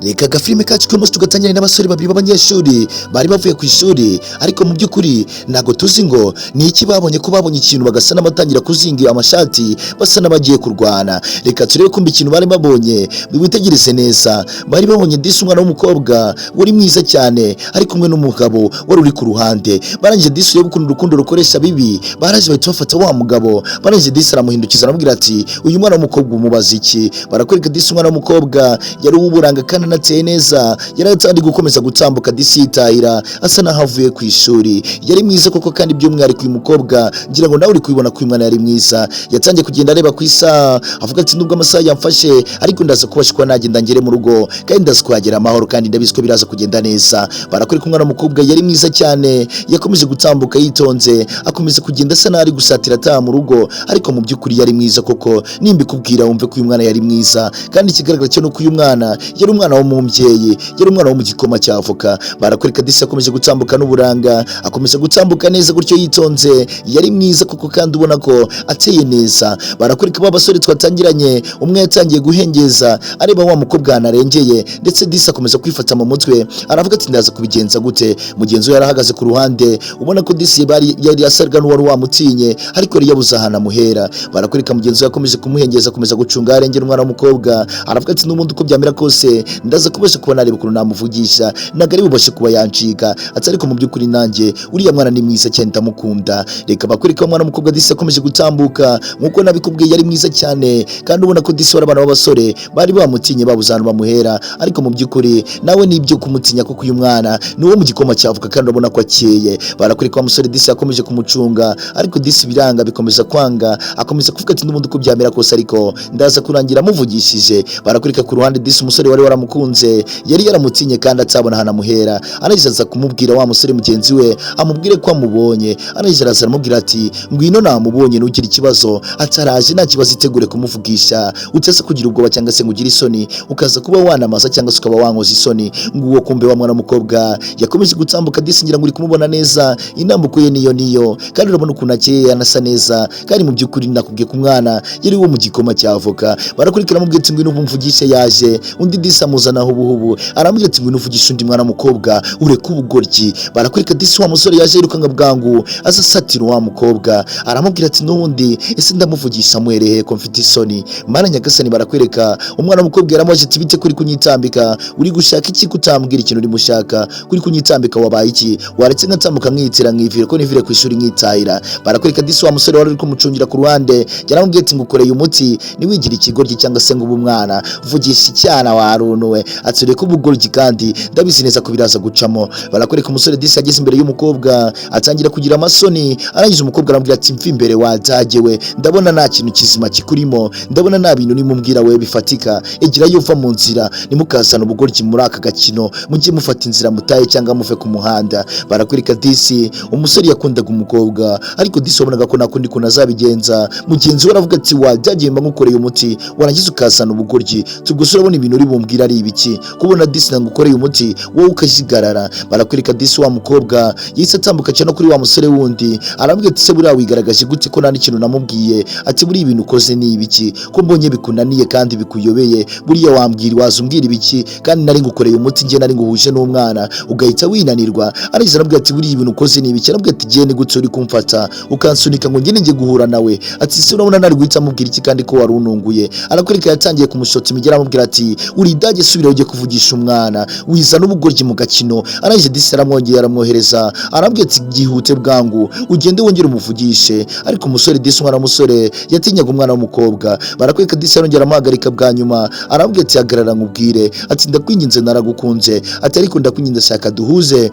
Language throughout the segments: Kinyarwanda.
Reka agafilime kacu k'umunsi tugatangirana n'abasore babiri b'abanyeshuri bari bavuye ku ishuri, ariko mu by'ukuri ntabwo tuzi ngo ni iki babonye, ko babonye ikintu bagasa n'abatangira kuzinga amashati, basa n'abagiye kurwana. Reka turebe kumva ikintu bari babonye. Witegereze neza, bari babonye disi umwana w'umukobwa wari mwiza cyane ari kumwe n'umugabo wari uri ku ruhande. Barangije disi, urebe ukuntu urukundo rukoresha bibi, baraje bahita bafata wa mugabo. Barangije disi aramuhindukiza, aramubwira ati: "Uyu mwana w'umukobwa umubaza iki?" Barakwereka disi umwana w'umukobwa yari uw'uburanga kandi anateye neza, yari atandi gukomeza gutambuka disi yitahira asa n'aho avuye ku ishuri. Yari mwiza koko, kandi by'umwihariko uyu mukobwa, ngira ngo nawe uri kubibona ko uyu mwana yari mwiza. Yatangiye kugenda areba ku isaha, avuga ati: "Nubwo amasaha yamfashe, ariko ndaza kubasha kuba nagenda ngere mu rugo, kandi ndaza kuhagera amahoro, kandi ndabizi ko biraza kugenda neza." Barakwereka umwana w'umukobwa yari mwiza cyane, yakomeje gutambuka yitonze, akomeza kugenda asa n'aho ari gusatira ataha mu rugo, ariko mu by'ukuri yari mwiza koko. Nimba ikubwira wumve ko uyu mwana yari mwiza, kandi ikigaragara cyo ni uko uyu mwana yari umwana wo mu mbyeyi, yari umwana wo mu gikoma cya avoka. Barakwereka disi yakomeje gutambuka n'uburanga, akomeza gutambuka neza gutyo yitonze. Yari mwiza koko, kandi ubona ko ateye neza. Barakwereka ba basore twatangiranye, umwe yatangiye guhengeza areba wa mukobwa ahantu arengeye, ndetse disi akomeza kwifata mu mutwe, aravuga ati: "Ndaza kubigenza gute?" Mugenzi we yarahagaze ku ruhande, ubona ko disi bari yari asaga n'uwari wamutinye, ariko yari yabuze ahantu amuhera. Barakwereka mugenzi we yakomeje kumuhengeza, akomeza gucunga arengera umwana w'umukobwa, aravuga ati: "N'ubundi uko byamera kose ndaza kubasha kuba nareba ukuntu namuvugisha, ntabwo ari bubashe kuba yancika." Ati: "Ariko mu by'ukuri nanjye uriya mwana ni mwiza cyane, ndamukunda." Reka bakwereka umwana w'umukobwa disi yakomeje gutambuka nk'uko nabikubwiye, yari mwiza cyane, kandi ubona ko disi wari abana b'abasore bari bamutinye, babuze ahantu bamuhera, ariko mu by'ukuri nawe ni ibyo kumutinya, kuko uyu mwana ni uwo mu gikoma cyavuka kandi urabona ko akeye. Barakwereka wa musore disi yakomeje kumucunga, ariko disi biranga, bikomeza kwanga, akomeza kuvuga ati: "N'ubundi uko byamera kose, ariko ndaza kurangira amuvugishije." Barakwereka ku ruhande disi umusore wari waramukunze yari yaramutinye kandi atabona ahantu amuhera. Arangije aza kumubwira wa musore mugenzi we, amubwire ko amubonye. Arangije araza aramubwira ati: "Ngwino, namubonye, ntugire ikibazo." Ataraje, nta kibazo, itegure kumuvugisha, utaza kugira ubwoba cyangwa se ngo ugire isoni, ukaza kuba wanamaza cyangwa se ukaba wankoza isoni. Nguwo kumbe wa mwana w'umukobwa yakomeje gutambuka disi, ngira ngo uri kumubona neza, intambuko ye niyo niyo, kandi urabona ukuntu akeye, anasa neza, kandi mu by'ukuri nakubwiye ko umwana yari wo mu gikoma cya avoka. Barakurikira, amubwira ati: "Ngwino umvugishe." Yaje undi disi amuzana hubuhubu, aramubwira ati: "Ngwino uvugishe undi mwana w'umukobwa, ureke ubugoryi." Barakwereka disi wa musore yaje yirukanka bwangu, aza asatira wa mukobwa, aramubwira ati: "N'ubundi ese ndamuvugisha mwerehe ko mfite isoni, Mana nyagasani?" Barakwereka umwana w'umukobwa yaramubaje ati: "Bite kuri kunyitambika? Uri gushaka iki kutambwira ikintu uri mushaka? Kuri kunyitambika wabaye iki? Waretse nkatambuka nkitira, nkivire ko nivire ku ishuri nkitahira." Barakwereka disi wa musore wari uri kumucungira ku ruhande yaramubwiye ati: "Ngukoreye umuti, ntiwigire ikigoryi cyangwa se ngo ube umwana, vugisha icyana warunuwe." Ati: "Reka ubugoryi, kandi ndabizi neza ko biraza gucamo." Barakwereka umusore disi ageze imbere y'umukobwa atangira kugira amasoni. Arangije umukobwa aramubwira ati: "Mva imbere wadagewe, ndabona nta kintu kizima kikurimo, ndabona nta bintu nimubwira we bifatika. Egerayo, uva mu nzira, nimukazana ubugoryi muri aka gakino, mujye mufata inzira mutaye cyangwa muve ku muhanda." Barakwereka disi umusore yakundaga umukobwa, ariko disi wabonaga ko nta kundi kuntu azabigenza. Mugenzi we aravuga ati: "Wajyagiye, mba ngukoreye umuti, warangiza ukazana ubugoryi. Tubwo urabona ibintu uri bumbwira ari ibiki? Kubona disi ngukoreye umuti, wowe ukajigarara." Barakwereka disi wa mukobwa yahise atambuka cyane kuri wa musore wundi, arambwira ati: "Se buriya wigaragaje gute ko nta n'ikintu namubwiye?" Ati: "Buriya ibintu ukoze ni ibiki ko mbonye bikunaniye kandi bikuyobeye? Buriya wambwira, waza umbwira ibiki kandi nari ngukoreye umuti, njye nari nguhuje n'umwana, ugahita winanirwa?" Arangije aramubwira ati: "Buriya ibintu ukoze ni ibiki?" Aramubwira ati: "Gende gute uri kumfata ukansunika ngo ngende njye guhura nawe?" Ati: "Se urabona nari guhita amubwira iki kandi ko wari ununguye?" Arakwereka yatangiye kumushota imigera, aramubwira ati: "Uri idage, subira ujye kuvugisha umwana, wiza n'ubugoryi mu gakino." Arangije disi aramwongera aramwohereza, arambwira ati: "Byihute bwangu, ugende wongere umuvugishe." Ariko umusore disi, umwana w'umusore yatinyaga umwana w'umukobwa. Barakwereka disi arongera amuhagarika bwa nyuma, arambwira ati: "Hagarara nkubwire." Ati: "Ndakwinginze, naragukunze." Ati: "Ariko ndakwinginze, shaka duhuze,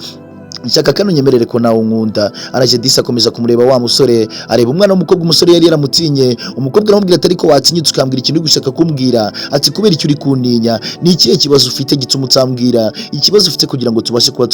nshaka kano nyemerere ko nawe unkunda." Araje disi akomeza kumureba wa musore, areba umwana w'umukobwa, umusore yari yaramutinye. Umukobwa aramubwira ati: "Ariko watinyutse ukambwira ikintu uri gushaka kumbwira?" Ati: "Kubera icyo uri kuntinya? Ni ikihe kibazo ufite gituma utambwira ikibazo ufite kugira ngo tubashe kuba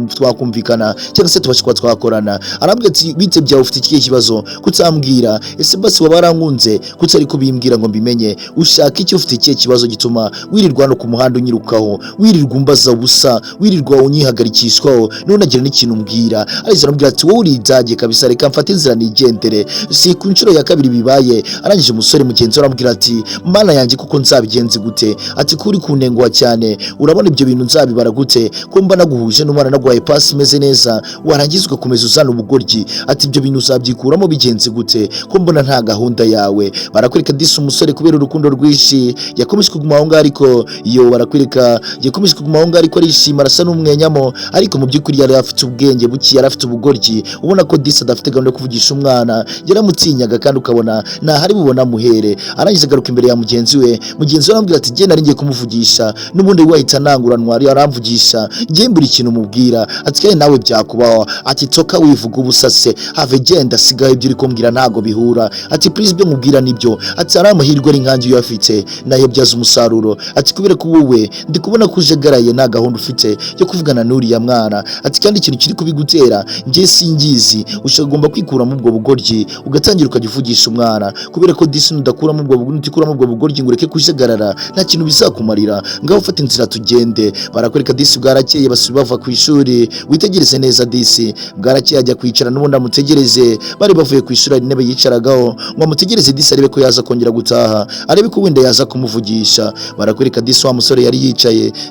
twakumvikana cyangwa se tubashe kuba twakorana?" Arambwira ati: "Bite byawe? Ufite ikihe kibazo kutambwira? Ese basi waba warankunze kutari kubimbwira ngo mbimenye? Ushaka iki? Ufite ikihe kibazo gituma wirirwa hano ku muhanda unyirukaho, wirirwa umbaza ubusa, wirirwa unyihagarikishwaho?" None Ntaragira n'ikintu mbwira. Arangije aramubwira ati: "Wowe uridage kabisa, reka mfate inzira nigendere, si ku nshuro ya kabiri bibaye." Arangije umusore mugenzi we aramubwira ati: "Mana yanjye, kuko nzabigenze gute?" Ati: "Kuri kuntenguha cyane, urabona ibyo bintu nzabibara gute, ko mba naguhuje n'umwana, naguhaye pasi imeze neza, warangiza ugakomeza uzana ubugoryi?" Ati: "Ibyo bintu uzabyikuramo bigenze gute, ko mbona nta gahunda yawe?" Barakwereka disi umusore, kubera urukundo rwinshi, yakomeje kuguma aho ngaho. Ariko iyo barakwereka yakomeje kuguma aho ngaho, ariko arishima, arasa n'umwenyamo, ariko mu by'ukuri yari afite ubwenge buke, yari afite ubugoryi. Ubona ko disi adafite gahunda yo kuvugisha umwana, yaramutinyaga, kandi ukabona ntahari bubona muhere. Arangije agaruka imbere ya mugenzi we. Mugenzi we aramubwira ati: "Jye nari ngiye kumuvugisha, n'ubundi wahita ananguranwa aramvugisha, njye mbura ikintu mubwira." Ati: "Kandi nawe byakubaho." Ati: "Toka, wivuga ubusase, have, genda, sigaho, ibyo uri kumbwira ntago bihura." Ati: "Please, ibyo mubwira nibyo." Ati: "Ari amahirwe ari nkanjye uyafite nayabyaza umusaruro." Ati: "Kubera ko wowe ndi kubona ko ujagaraye, nta gahunda ufite yo kuvugana n'uriya mwana." Ati: "Kandi ikintu kiri kubigutera njye singizi, ushobora kwikuramo ubwo bugoryi, ugatangira ukajya uvugisha umwana, kubera ko disi nudakuramo ubwo nutikuramo ubwo bugoryi ngo ureke kujagarara, nta kintu bizakumarira. Ngaho ufata inzira tugende." Barakwereka disi bwarakeye, basubi bava ku ishuri. Witegereze neza, disi bwarakeye ajya kwicara n'ubundi amutegereze. Bari bavuye ku ishuri, hari intebe yicaragaho ngo amutegereze disi, arebe ko yaza kongera gutaha, arebe ko wenda yaza kumuvugisha. Barakwereka disi wa musore yari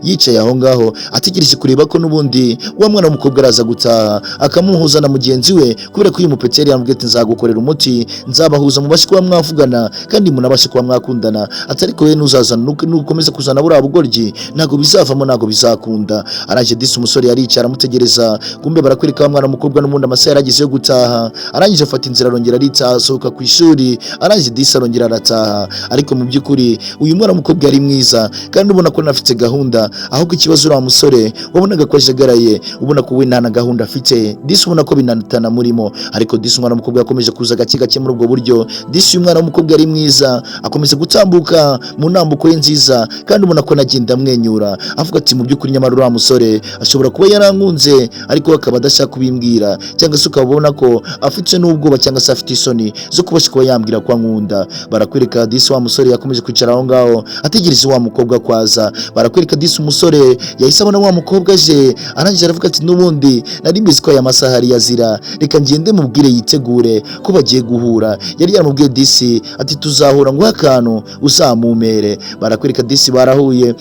yicaye aho ngaho, ategereje kureba ko n'ubundi wa mwana w'umukobwa araza gutaha, akamuhuza na mugenzi we, kubera ko uyu mupeteri yamubwiye ati: "Nzagukorera umuti, nzabahuza, mubashe kuba mwavugana kandi munabashe kuba mwakundana." Ati: "Ariko we ntuzazana, nukomeza kuzana buriya bugoryi, ntabwo bizavamo, ntabwo bizakunda." Arangije disi umusore yaricara amutegereza. Kumbe barakwereka wa mwana w'umukobwa n'ubundi amasaha yarageze yo gutaha. Arangije afata inzira, arongera aritaha, asohoka ku ishuri. Arangije disi arongera arataha. Ariko mu by'ukuri uyu mwana w'umukobwa yari mwiza, kandi ubona ko anafite gahunda. Ahubwo ikibazo, uriya musore wabonaga ko ajagaraye, ubona ko we nta na gahunda afite disi, ubona ko binatana murimo. Ariko disi umwana w'umukobwa yakomeje kuza gake gake muri ubwo buryo. Disi uyu mwana w'umukobwa yari mwiza, akomeza gutambuka mu ntambuko ye nziza, kandi ubona ko anagenda amwenyura, avuga ati: "Mu by'ukuri nyamara uriya musore ashobora kuba yarankunze, ariko akaba adashaka kubimbwira, cyangwa se ukaba ubona ko afite n'ubwoba, cyangwa se afite isoni zo kubasha kuba yambwira ko ankunda." Barakwereka disi wa musore yakomeje kwicara aho ngaho, ategereza wa mukobwa kwaza. Barakwereka disi umusore yahise abona wa mukobwa aje. Arangije aravuga ati: "N'ubundi nari mbizi ko aya masaha ari yazira, reka ngende mubwire yitegure ko bagiye guhura." Yari yaramubwiye disi ati: "Tuzahura nguhe akantu uzamumere." Barakwereka disi barahuye.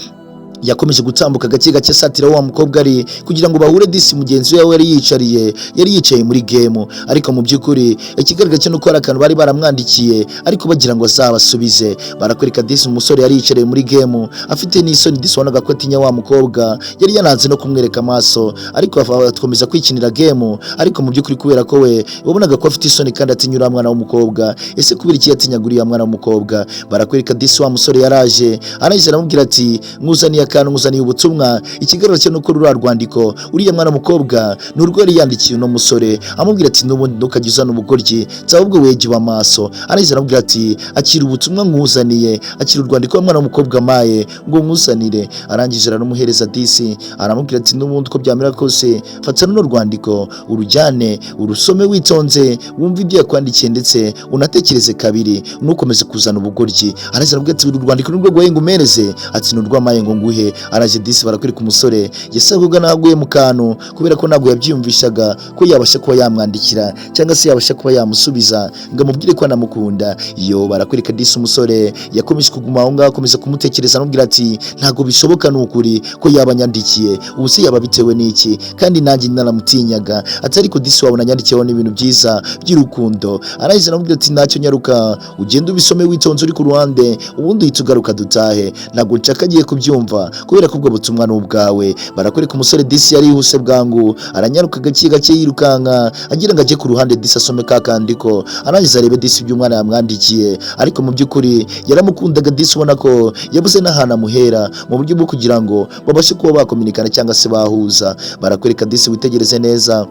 Yakomeje gutambuka gake gake asatira wa mukobwa ari, kugira ngo bahure. Disi mugenzi we yari yicariye, yari yicaye muri game. Ariko mu by'ukuri ikigaragara cyo nuko hari akantu bari baramwandikiye, ariko bagira ngo azabasubize. Barakwereka disi umusore yari yicariye muri game, afite n'isoni. Disi wabonaga ko atinya wa mukobwa, yari yananze no kumwereka amaso, ariko akomeza kwikinira game. Ariko mu by'ukuri kubera ko we wabonaga ko afite isoni kandi atinya uriya mwana w'umukobwa. Ese kubera iki yatinyaga uriya mwana w'umukobwa? Barakwereka disi wa musore yaraje. Arangije aramubwira ati: "Nkuzaniye akantu, nkuzaniye ubutumwa." Ikigaragara cyo nuko ruriya rwandiko uriya mwana w'umukobwa ni urwo yari yandikiye uno musore, amubwira ati: "N'ubundi ntukajya uzana ubugoryi, ahubwo wege amaso." Arangije aramubwira ati: "Akira ubutumwa nkuzaniye, akira urwandiko wa mwana w'umukobwa amaye ngo nkuzanire." Arangije ararumuhereza disi, aramubwira ati: "N'ubundi uko byamera kose, fata runo rwandiko urujyane, urusome witonze, wumve ibyo yakwandikiye, ndetse unatekereze kabiri, ntukomeze kuzana ubugoryi." Arangije aramubwira ati: "Uru rwandiko ni urwo guhaye ngo umereze?" Ati: "Ni urw'amaye ngo nguhe." Araje disi, barakwereka umusore yasaga n'aguye mu kantu, kubera ko ntabwo yabyiyumvishaga ko yabasha kuba yamwandikira, cyangwa se yabasha kuba yamusubiza ngo amubwire ko anamukunda. Iyo barakwereka disi umusore yakomeje kuguma aho ngaho, akomeza kumutekereza, amubwira ati: "Ntabwo bishoboka, ni ukuri ko yaba anyandikiye, ubu se yaba bitewe n'iki, kandi nanjye naramutinyaga?" Ati: "Ariko disi wabona anyandikiyeho n'ibintu byiza by'urukundo." Arangije aramubwira ati: "Ntacyo, nyaruka ugende ubisome witonze uri ku ruhande, ubundi uhita ugaruka dutahe, ntabwo nshaka agiye kubyumva, kubera ko ubwo butumwa ni ubwawe." Barakwereka umusore disi yarihuse bwangu, aranyaruka gake gake, yirukanka agira ngo ajye ku ruhande disi asome ka kandiko, arangiza arebe disi ibyo umwana yamwandikiye. Ariko mu by'ukuri yaramukundaga disi, ubona ko yabuze n'ahantu amuhera mu buryo bwo kugira ngo babashe kuba bakominikana cyangwa se bahuza. Barakwereka disi, witegereze neza.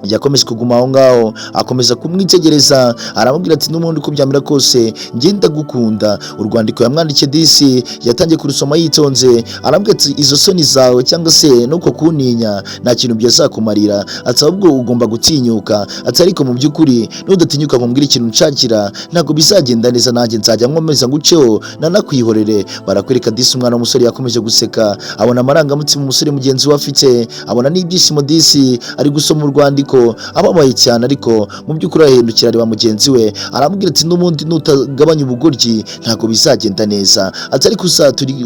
Yakomeje kuguma aho ngaho, akomeza kumwitegereza, aramubwira ati: "N'ubundi uko byamera kose njye ndagukunda." Urwandiko yamwandikiye disi yatangiye kurusoma yitonze, aramubwira ati: "Izo soni zawe cyangwa se nuko kuntinya nta kintu byazakumarira," ati: "ahubwo ugomba gutinyuka," ati: "ariko mu by'ukuri nudatinyuka kumbwira ikintu nshakira ntabwo bizagenda neza, nanjye nzajya nkomeza nguceho nanakwihorere." Barakwereka disi umwana w'umusore yakomeje guseka, abona amarangamutima umusore mugenzi we afite, abona n'ibyishimo. Disi ari gusoma urwandiko ababaye cyane, ariko mu by'ukuri arahindukira areba mugenzi we, aramubwira ati: "N'ubundi nutagabanya ubugoryi ntabwo bizagenda neza," ati: "ariko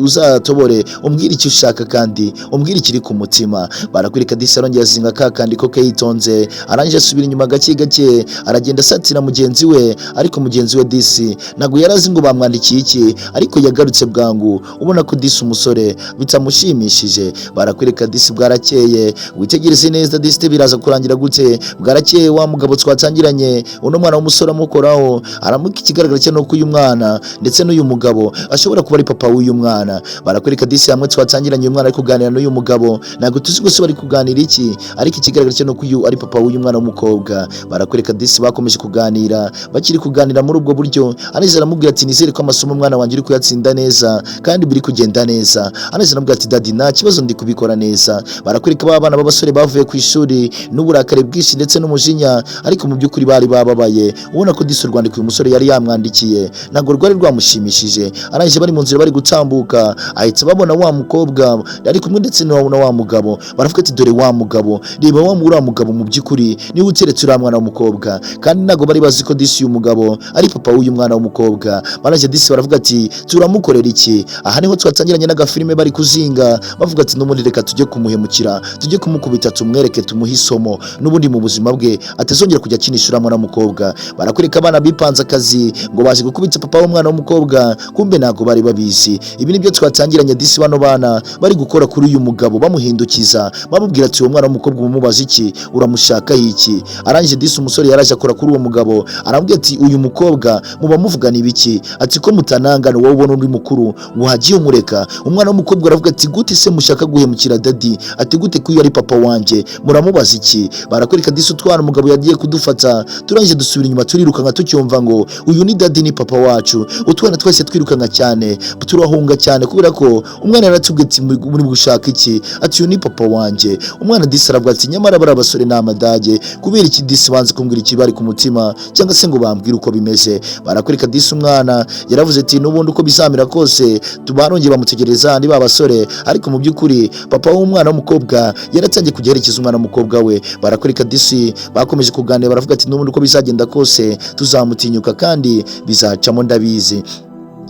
uzatobore umbwire icyo ushaka kandi umbwire ikiri ku mutima." Barakwereka disi arongera azinga ka kandiko ke yitonze, arangije asubira inyuma gake gake, aragenda asatira mugenzi we. Ariko mugenzi we disi ntabwo yari azi ngo bamwandikiye iki, ariko yagarutse bwangu, ubona ko disi umusore bitamushimishije. Barakwereka disi bwarakeye. Witegereze neza disi, biraza kurangira gute? Bwarakeye, wa mugabo twatangiranye uno mwana w'umusore amukoraho, aramuka. Ikigaragara cyo nuko uyu mwana ndetse n'uyu mugabo ashobora kuba ari papa w'uyu mwana. Barakwereka disi hamwe twatangiranye uyu mwana ari kuganira n'uyu mugabo, ntabwo tuzi gusa bari kuganira iki, ariko ikigaragara cyo nuko uyu ari papa w'uyu mwana w'umukobwa. Barakwereka disi bakomeje kuganira. Bakiri kuganira muri ubwo buryo, arangije aramubwira ati: "Nizere ko amasomo umwana wanjye uri kuyatsinda neza kandi biri kugenda neza." Arangije aramubwira ati: "Daddy, nta kibazo, ndi kubikora neza." Barakwereka ba bana b'abasore bavuye ku ishuri n'uburakari bwinshi ndetse n'umujinya, ariko mu by'ukuri bari bababaye, ubona ko disi urwandiko uyu musore yari yamwandikiye ntabwo rwari rwamushimishije. Arangije bari mu nzira bari gutambuka, ahita babona wa mukobwa ari kumwe ndetse na wa mugabo. Baravuga ati: "Dore wa mugabo, reba wa uriya mugabo, mu by'ukuri niwe uteretse uriya mwana w'umukobwa." Kandi ntabwo bari bazi ko disi uyu mugabo ari papa w'uyu mwana w'umukobwa. Barangije disi baravuga ati: "Turamukorera iki?" Aha niho twatangiranye n'agafilime bari kuzinga, bavuga ati: "N'ubundi reka tujye kumuhemukira, tujye kumukubita, tumwereke, tumuhe isomo, n'ubundi mu buzima bwe atazongera kujya akinisha uriya mwana w'umukobwa." Barakwereka abana bipanze akazi ngo baje gukubita papa w'umwana w'umukobwa, kumbe ntabwo bari babizi. Ibi nibyo twatangiranye disi bano bana bari gukora kuri uyu mugabo, bamuhindukiza, bamubwira ati: "Uwo mwana w'umukobwa umubaza iki? Uramushakaho iki?" Arangije disi umusore yaraje akora kuri uwo mugabo, aramubwira ati: "Uyu mukobwa muba muvugana ibiki?" Ati: "Ko mutanangana, wowe ubona undi mukuru, wagiye umureka?" Umwana w'umukobwa aravuga ati: "Gute se mushaka guhemukira daddy?" Ati: "Gute ko uyu ari papa wanjye, muramubaza iki?" Barakwereka disi utwana umugabo yagiye kudufata, turangije dusubira inyuma turirukanka. Tucyumva ngo uyu ni daddy, ni papa wacu, utwana twese twirukanka cyane, turahunga cyane, kubera ko umwana yaratubwiye ati: "Muri gushaka iki?" Ati: "Uyu ni papa wanjye." Umwana disi aravuga ati: "Nyamara bari abasore ni amadage. Kubera iki disi banze kumbwira ikibari ku mutima cyangwa se ngo bambwire uko bimeze?" Barakwereka disi umwana yaravuze ati: "N'ubundi uko bizamera kose." Barongeye bamutegereza ni ba basore, ariko mu by'ukuri papa w'umwana w'umukobwa yaratangiye kujya aherekeza umwana w'umukobwa we. Barakwereka disi bakomeje kuganira, baravuga ati: "N'ubundi uko bizagenda kose tuzamutinyuka kandi bizacamo, ndabizi."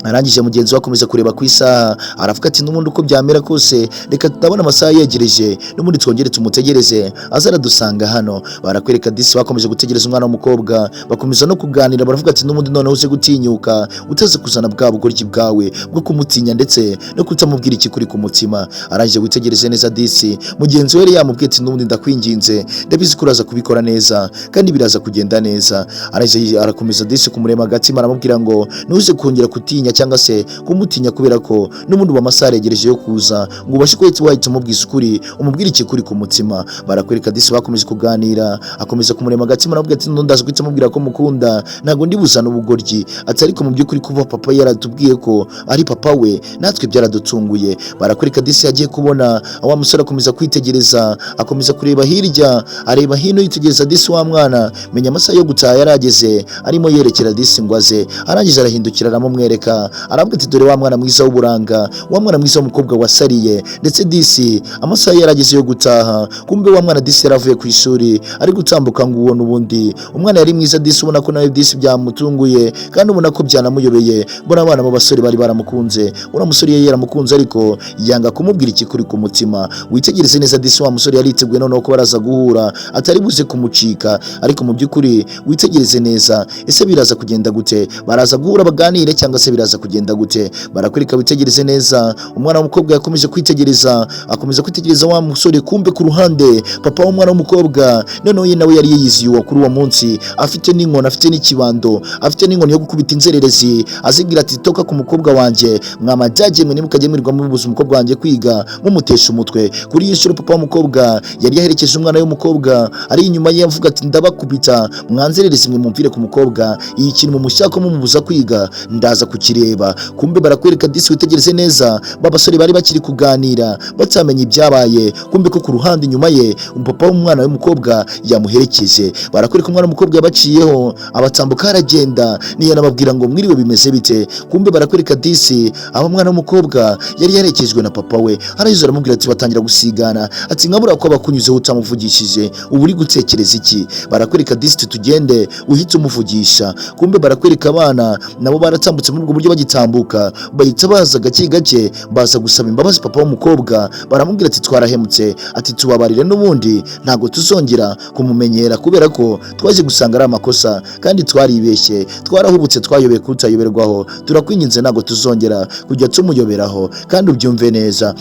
Arangije mugenzi we akomeza kureba ku isaha, aravuga ati: "N'ubundi uko byamera kose reka tutabona amasaha yegereje, n'ubundi twongere tumutegereze aze aradusanga hano." Barakwereka disi bakomeje gutegereza umwana w'umukobwa, bakomeza no kuganira, baravuga ati: "N'ubundi noneho uze gutinyuka, utaze kuzana bwa bugoryi bwawe bwo kumutinya ndetse no kutamubwira ikikuri ku mutima." Arangije witegereze neza disi mugenzi we yari yamubwiye ati: "N'ubundi ndakwinginze, ndabizi ko uraza kubikora neza kandi biraza kugenda neza." Arangije arakomeza disi kumurema agatima, aramubwira ngo ntuze kongera kutinya cyangwa se kumutinya, kubera ko n'ubundi ubu amasaha aregereje yo kuza ngo ubashe kuba wahita umubwiza ukuri, umubwire ikikuri ku mutima. Barakwereka disi bakomeje kuganira, akomeza kumurema agatima, aramubwira ati: "Ndaza guhita mubwira ko mukunda, ntabwo ndi buzane ubugoryi." Ati: "Ariko mu by'ukuri kuba papa yaratubwiye ko ari papa we natwe byaradutunguye." Barakwereka disi yagiye kubona wa musore akomeza kwitegereza, akomeza kureba hirya, areba hino, yitegereza disi wa mwana, menya amasaha yo gutaha yarageze, arimo yerekera disi ngo aze. Arangije arahindukira, aramumwereka, aravuga ati: "Dore wa mwana mwiza w'uburanga, wa mwana mwiza w'umukobwa wasariye." Ndetse disi amasaha yarageze yo gutaha, kumbe wa mwana disi yaravuye ku ishuri ari gutambuka ngo uwo n'ubundi umwana yari mwiza disi, ubona ko nawe disi byamutunguye kandi ubona ko byanamuyobeye. Mbona abana b'abasore bari baramukunze, uriya musore yari yaramukunze ariko yanga kumubwira ikikuri ku mutima. Witegereze neza disi wa musore yariteguye noneho ko baraza guhura, atari buze kumucika. Ariko mu by'ukuri witegereze neza, ese biraza kugenda gute? Baraza guhura baganire cyangwa se biraza? biraza kugenda gute. Barakwereka, witegereze neza, umwana w'umukobwa yakomeje kwitegereza, akomeza kwitegereza wa musore. Kumbe ku ruhande papa w'umwana w'umukobwa noneho ye nawe yari yiyiziye uwo kuri uwo munsi, afite n'inkoni, afite n'ikibando, afite n'inkoni yo gukubita inzererezi, azibwira ati: "Toka ku mukobwa wanjye, mwamajyage mwe, nimukajye mwirirwa mubuza umukobwa wanjye kwiga, mumutesha umutwe." Kuri iyi nshuro papa w'umukobwa yari yaherekeje umwana w'umukobwa, ari inyuma ye avuga ati: "Ndabakubita, mwanzererezi mwe, mumvire ku mukobwa. Iyi kintu mumushaka mumubuza kwiga, ndaza kukireba." Kumbe barakwereka disi, witegereze neza, ba basore bari bakiri kuganira batamenya ibyabaye. Kumbe ko ku ruhande inyuma ye papa w'umwana w'umukobwa yamuherekeje. Barakwereka umwana w'umukobwa yabaciyeho, abatambuka, aragenda, ntiyanababwira ngo mwiriwe, bimeze bite. Kumbe barakwereka disi aho umwana w'umukobwa yari yaherekejwe na papa we, arahise aramubwira ati, batangira gusigana, ati: "Nkabura ko abakunyuzeho utamuvugishije, ubu uri gutekereza iki?" Barakwereka disi, tugende uhite umuvugisha. Kumbe barakwereka abana nabo baratambutse muri ubwo buryo, bagitambuka bahita baza gake gake, baza gusaba imbabazi papa w'umukobwa. Baramubwira ati: "Twarahemutse," ati: "Tubabarire, n'ubundi ntabwo tuzongera kumumenyera kubera ko twaje gusanga ari amakosa kandi twaribeshye, twarahubutse, twayobeye kutayoberwaho. Turakwinginze, ntabwo tuzongera kujya tumuyoberaho kandi ubyumve neza."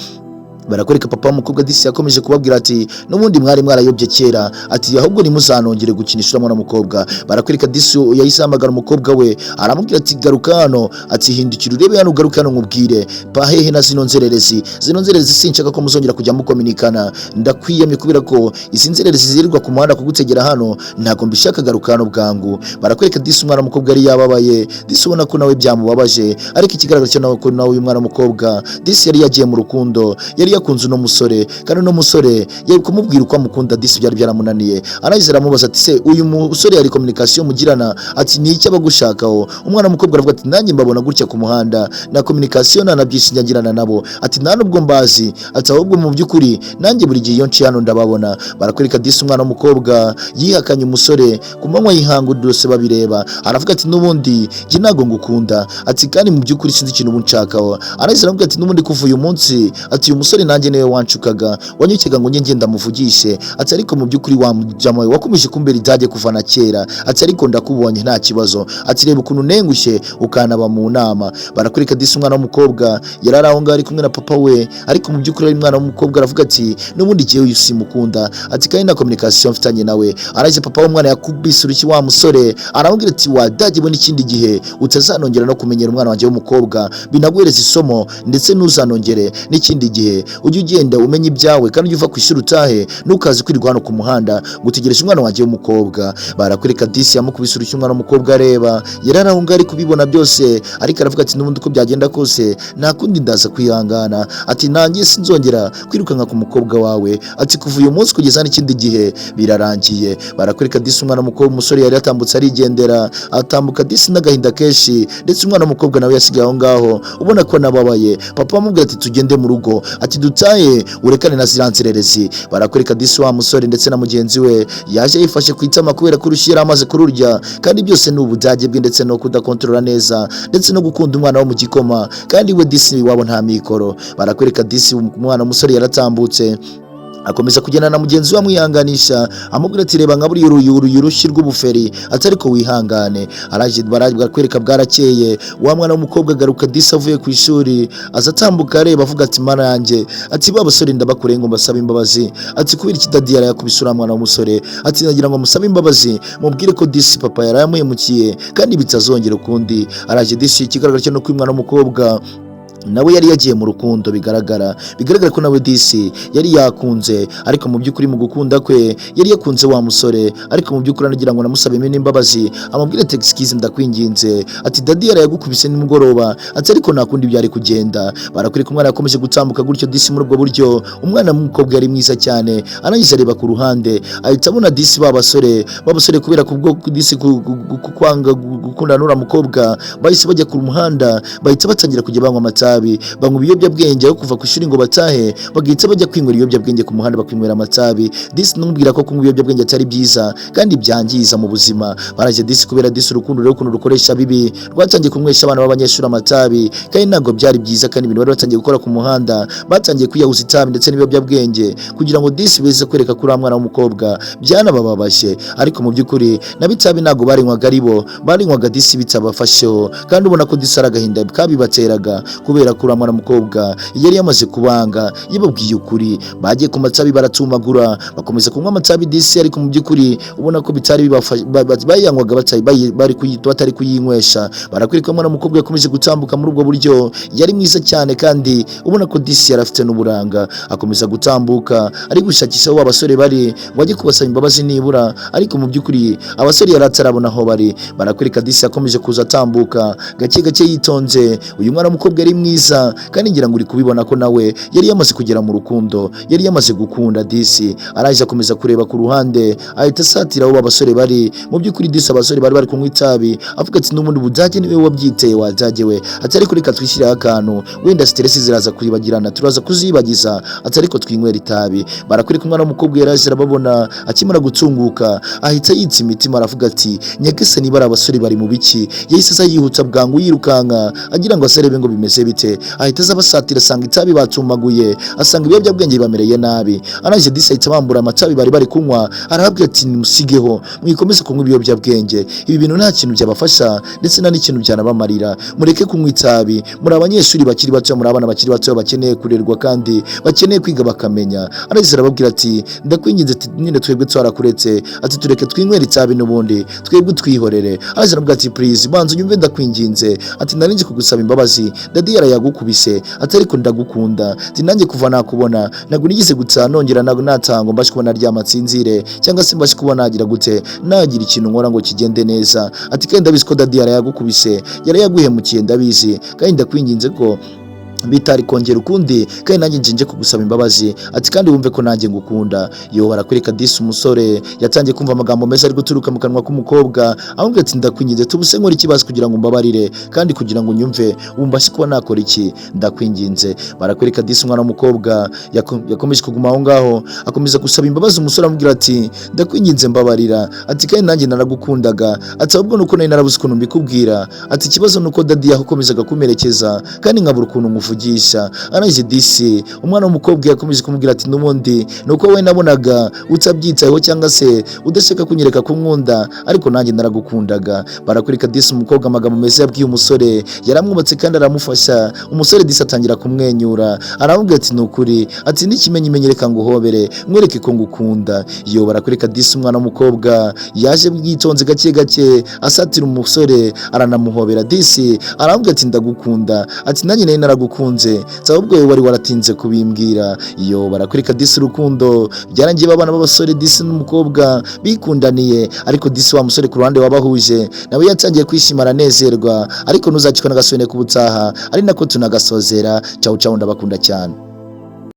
Barakwereka papa w'umukobwa disi yakomeje kubabwira ati: "N'ubundi mwari mwarayobye kera," ati: "Ahubwo ntimuzanongere gukinisha umwana w'umukobwa." Barakwereka disi yahise ahamagara umukobwa we, aramubwira ati: "Garuka hano," ati: "Hindukira urebe hano, ugaruke hano nkubwire. Pahehe na zino nzererezi, zino nzererezi sinshaka ko muzongera kujya mukominikana. Ndakwiyamye kubera ko izi nzererezi zirirwa ku muhanda kugutegera hano, ntabwo mbishaka. Garuka hano bwangu." Barakwereka disi umwana w'umukobwa yari yababaye, disi ubona ko nawe byamubabaje, ariko ikigaragara cyo nawe ko nawe uyu mwana w'umukobwa disi yari yagiye mu rukundo, yari yakunze uno musore, kandi uno musore yari kumubwira uko amukunda, disi byari byaramunaniye. Arahise aramubaza ati: "Se uyu musore yari communication mugirana?" Ati: "Ni icyo abagushakaho?" Umwana w'umukobwa aravuga ati: "Nanjye mbabona gutya ku muhanda, na communication nta na byinshi njyagirana nabo," ati: "Nta nubwo mbazi," ati: "ahubwo mu by'ukuri nanjye buri gihe iyo nciye hano ndababona." Barakwereka disi umwana w'umukobwa yihakanye umusore ku manywa y'ihangu byose babireba, aravuga ati: "N'ubundi njye ntabwo ngukunda," ati: "kandi mu by'ukuri sinzi ikintu ubu nshakaho." Arahise aravuga ati: "N'ubundi kuva uyu munsi," ati: "uyu musore nanjye niwe wanshukaga, wanyukaga ngo njye ngenda muvugishe," ati: "ariko mu by'ukuri wa mujama we wakomeje kumbera idage kuva na kera," ati: "ariko ndakubonye, nta kibazo," ati: "reba ukuntu nengushye ukanaba mu nama." Barakwereka disi umwana w'umukobwa yari ari aho ngaho ari kumwe na papa we, ariko mu by'ukuri ari umwana w'umukobwa aravuga ati: "N'ubundi jyewe uyu simukunda," ati: "kandi na communication mfitanye nawe." Arahise papa w'umwana yakubise urushyi wa musore, aramubwira ati: "Wadage we, n'ikindi gihe utazanongera no kumenyera umwana wanjye w'umukobwa, binaguhereza isomo, ndetse ntuzanongere n'ikindi gihe. Ujye ugenda umenya ibyawe kandi ujye uva ku ishuri utahe, ntukaze kwirirwa hano ku muhanda ngo utegereje umwana wanjye w'umukobwa." Barakwereka disi yamukubise urushyi umwana w'umukobwa areba, yari ari aho ngaho ari kubibona byose, ariko aravuga ati: "N'ubundi uko byagenda kose nta kundi, ndaza kwihangana," ati: "nanjye sinzongera kwirukanka ku mukobwa wawe," ati: "kuva uyu munsi kugeza n'ikindi gihe birarangiye." Barakwereka disi umwana w'umukobwa, umusore yari yatambutse arigendera, atambuka disi n'agahinda kenshi, ndetse umwana w'umukobwa nawe yasigaye aho ngaho ubona ko nababaye. Papa amubwira ati: "Tugende mu rugo," ati: "dutahe urekane na ziriya nzererezi." Barakwereka disi wa musore ndetse na mugenzi we yaje yifashe ku itama kubera ko urushyi yari amaze kururya, kandi byose ni ubudage bwe ndetse no kudakontorora neza ndetse no gukunda umwana wo mu gikoma, kandi we disi iwabo nta mikoro. Barakwereka disi umwana w'umusore yaratambutse, akomeza kugenda na mugenzi we amwihanganisha, amubwira ati: "Reba nka buriya uruyu urushyi rw'ubuferi," ati: "ariko wihangane." Araje, barakwereka bwarakeye, wa mwana w'umukobwa agaruka disi avuye ku ishuri, aza atambuka areba, avuga ati: "Mana yanjye," ati: "ba basore ndabakure ngo mbasabe imbabazi," ati: "kubera iki daddy yarayakubise uriya mwana w'umusore?" Ati: "nagira ngo musabe imbabazi, mubwire ko disi papa yarayamuhemukiye kandi bitazongera ukundi." Araje disi, ikigaragara cyo no ko uyu mwana w'umukobwa nawe yari yagiye mu rukundo, bigaragara ko nawe disi yari yakunze, ariko mu by'ukuri mu gukunda kwe yari yakunze wa musore, ariko mu by'ukuri anagira ngo namusabemo n'imbabazi, amubwire ati: "Excuse, ndakwinginze," ati: "daddy yarayagukubise nimugoroba," ati: "ariko nta kundi byari kugenda." Barakwereka umwana yakomeje gutambuka gutyo disi muri ubwo buryo. Umwana w'umukobwa yari mwiza cyane, arangije areba ku ruhande, ahita abona disi ba basore kubera kubwo disi kwanga gukundana n'uriya mukobwa, bahise bajya ku muhanda, bahita batangira kujya banywa amatabi. itabi, banywa ibiyobyabwenge, aho kuva ku ishuri ngo batahe, bagahita bajya kwinywera ibiyobyabwenge ku muhanda, bakinywera amatabi. Disi numubwira ko kunywa ibiyobyabwenge atari byiza kandi byangiza mu buzima. Baraje disi, kubera disi urukundo rero ukuntu rukoresha bibi, rwatangiye kunywesha abana b'abanyeshuri amatabi, kandi ntabwo byari byiza. Kandi ibintu bari batangiye gukora ku muhanda, batangiye kwiyahuza itabi ndetse n'ibiyobyabwenge kugira ngo disi bize kwereka kuri uriya mwana w'umukobwa. Byanabababaje, ariko mu by'ukuri nabo itabi ntabwo barinywaga ari bo barinywaga, disi bitabafasheho. Kandi ubona ko disi ari agahinda kabibateraga, kubera ko uriya mwana w'umukobwa yari yamaze kubanga. Yababwiye ukuri, bagiye ku matabi baratumagura, bakomeza kunywa amatabi disi, ariko mu by'ukuri ubona ko bitari bibafasha, bayanywaga batari kuyinywesha. Barakwereka umwana w'umukobwa yakomeje gutambuka muri ubwo buryo. Yari mwiza cyane, kandi ubona ko disi yari afite n'uburanga. Akomeza gutambuka ari gushakisha aho abasore bari ngo ajye kubasaba imbabazi nibura, ariko mu by'ukuri abasore yari atarabona aho bari. Barakwereka disi yakomeje kuza atambuka gake gake, yitonze. Uyu mwana w'umukobwa yari mwiza, kandi ngira ngo uri kubibona ko nawe yari yamaze kugera mu rukundo, yari yamaze gukunda disi. Araje akomeza kureba ku ruhande, ahita asatira aho abasore bari. Mu by'ukuri disi abasore bari bari kunywa itabi, avuga ati: "N'ubundi budage niwe wabyiteye, wadage we." Ati: "Ariko reka twishyireho akantu, wenda stress ziraza kwibagirana, turaza kuzibagiza." Ati: "Ariko twinywera itabi." Barakwereka umwana w'umukobwa yaraje arababona. Akimara gutunguka ahita yitsa imitima, aravuga ati: "Nyagasani, niba ari abasore bari mu biki?" Yahise aza yihuta bwangu, yirukanka agira ngo asarebe ngo bimeze bite. Ahita aza abasatira, asanga itabi batumaguye, asanga ibiyobyabwenge bibamereye nabi. Arangije disi ahita bambura amatabi bari bari kunywa, arahabwira ati: "Nimusigeho, mwikomeze kunywa ibiyobyabwenge. Ibi bintu nta kintu byabafasha, ndetse nta n'ikintu byanabamarira. Mureke kunywa itabi. Muri abanyeshuri bakiri bato, muri abana bakiri bato bakeneye kurerwa kandi bakeneye kwiga bakamenya." Arangije arababwira ati: "Ndakwinginze." Ati: "Nyine twebwe twarakuretse." Ati: "Tureke twinywere itabi, n'ubundi twebwe twihorere." Arangije aramubwira ati: "Please, banza unyumve, ndakwinginze." Ati: "Nari nje kugusaba imbabazi. Daddy yarayagukubise." Ati: "Ariko ndagukunda." Ati: "Nanjye kuva nakubona ntabwo nigeze gutaha nongera natanga mbashe kuba naryama nsinzire, cyangwa se mbashe kuba nagira gute, nagira ikintu nkora ngo kigende neza." Ati: "Kandi ndabizi ko daddy yarayagukubise, yarayaguhemukiye, ndabizi, kandi ndakwinginze ko bitari kongera ukundi, kandi nanjye nje nje kugusaba imbabazi." Ati: "Kandi wumve ko nanjye ngukunda." Yo, barakwereka disi umusore yatangiye kumva amagambo meza ari guturuka mu kanwa k'umukobwa, amubwira ati: "Ndakwinginze, tubuse nkora ikibazo kugira ngo umbabarire, kandi kugira ngo unyumve, umbashe kuba nakora iki? Ndakwinginze." Barakwereka disi umwana w'umukobwa yakomeje kuguma aho ngaho, akomeza gusaba imbabazi umusore, amubwira ati: "Ndakwinginze, mbabarira." Ati: "Kandi nanjye naragukundaga." Ati: "Ahubwo nuko nari narabuze ukuntu mbikubwira." Ati: "Ikibazo nuko daddy yakomezaga kumerekeza, kandi nkabura ukuntu nkuvugisha." Arangije disi umwana w'umukobwa yakomeje kumubwira ati: "N'ubundi nuko wowe nabonaga utabyitayeho, cyangwa se udashaka kunyereka ko unkunda, ariko nanjye naragukundaga." Barakwereka disi umukobwa amagambo meza yabwiye umusore yaramwubatse kandi aramufasha. Umusore disi atangira kumwenyura, aramubwira ati: "Ni ukuri." Ati: "N'ikimenyimenyi, reka nguhobere mwereke ko ngukunda." Yo, barakwereka disi umwana w'umukobwa yaje bwitonze gake gake, asatira umusore, aranamuhobera. Disi aramubwira ati: "Ndagukunda." Ati: "Nanjye nari naragukunze, ahubwo wowe wari waratinze kubimbwira." Iyo, barakwereka disi urukundo byarangiye, babana b'abasore disi n'umukobwa bikundaniye, ariko disi wa musore ku ruhande wabahuje nawe yatangiye kwishima, aranezerwa. Ariko ntuzacikwa n'agasone k'ubutaha, ari nako tunagasozera. Ciao ciao, ndabakunda cyane.